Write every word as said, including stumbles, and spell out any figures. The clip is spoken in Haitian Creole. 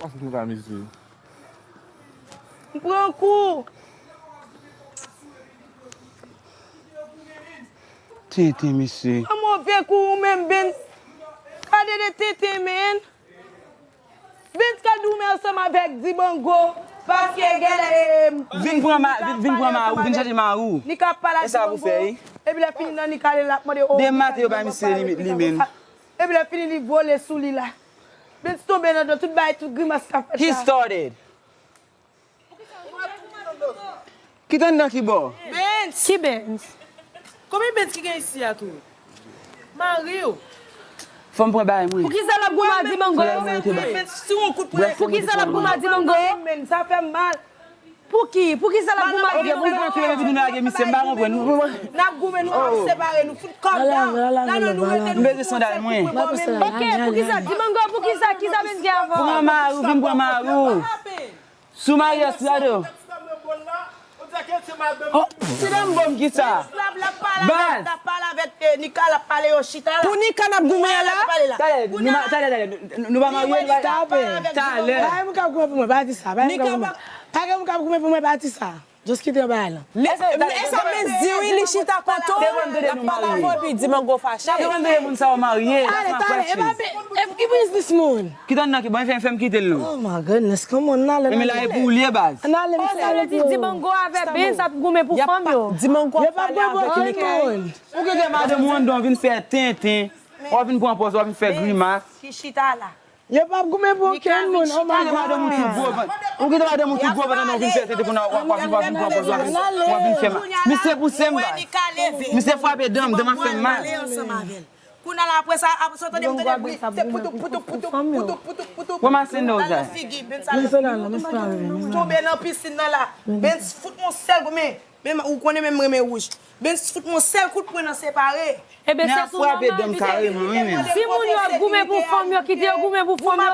Pase sou ta, mesye. M pran kou. Tenten, mesye. An move kou ou menm, Bens. Gade de tenten, men. Bens ka goumen ansanm avèk Dibango. Paske genlè, eh, vin pran ma-, vin, vin pran mari w, vin chache mari w. Nika ap pale ak Dibango. Epi lè fini nan Nika ale la ap mande, oh, demen maten yo bay misye li, li menm. Epi lè fini li vole sou li la. Bens tonbe nan do, tout bagay, tout grimas k ap fèt la. He started. Kite anndan ki bò? Bens! Ki Bens? Konbyen Bens ki gen isi a tou? Mari w. Fò m pran bagay mwen. Poukisa l ap goumen ak Dibango? Fò m pran bagay mwen, te bay. Bens, si yon kout pwen. Poukisa l ap goumen ak Dibango? Men, sa fè m mal. Pou ki? Poukisa l ap goumen ak Dibango? Poukisa l ap goumen ak Dibango? N ap goumen, nou ap separe, nou fout kòd la. La, nou, nou rete, nou fout konsèy pou kòd la. Ok, poukisa? Dibango, poukisa? Kisa Bens gen avè w? Pran mari w, vin pran mari w. Sou mari Estrado. Oh, ti dam bòm ki sa? Baz. L ap pale avèk, eh, Nika, l ap pale yo chita la. Pou Nika n ap goumen la? Talè, nou ma-, talè, talè, nou, nou pa marye, nou pa. Talè. Pa gen moun k ap goumen pou mwen, pa di sa. Pa gen moun k ap goumen pou mwen, pa di sa. Just kite yo bay la. E sa men di wi, li chita kote w, l ap pale avè w, epi Dibango fache. Te konn tande moun sa yo marye, la fè fache. E ki biznis moun? Kite anndan ki bò, fè m kite l non. Oh my goodness, come on, n ale. Men la e pou ou l ye, baz. N ale, misye, ale pou ou. Dibango avè Bens ap goumen pou fanm yo. Dibango ap pale avèk Nika. Ou kite madanm ou anndan, vin fè tenten. W ap vin pran pòz, w ap vin fè grimas. Ki chita la. Yo p ap goumen pou okenn moun, oh my God. Ou kite madanm ou tout gwo vant, ou kite madanm ou tout gwo vant, anndan w vin fè tenten pou w ap vin pran pòz, w ap vin, w ap vin fè mal. Misye pouse m, baz. Misye frape dan m, dan m ap fè m mal. Kounye a la, apre sa, apre sa, tande m tande bri. Se poutou, poutou, poutou, poutou, poutou, poutou. Wè masin nan w sa. Nan figi, Bens sa. Tonbe nan pisin nan la. Bens fout yon sèl goumen. Men ou konnen men m renmen wouj. Bens fout yon sèl kout pwen nan separe. Ebyen, se sou nòmal, paske si moun yo ap goumen pou fanm yo, kite yo goumen pou fanm yo.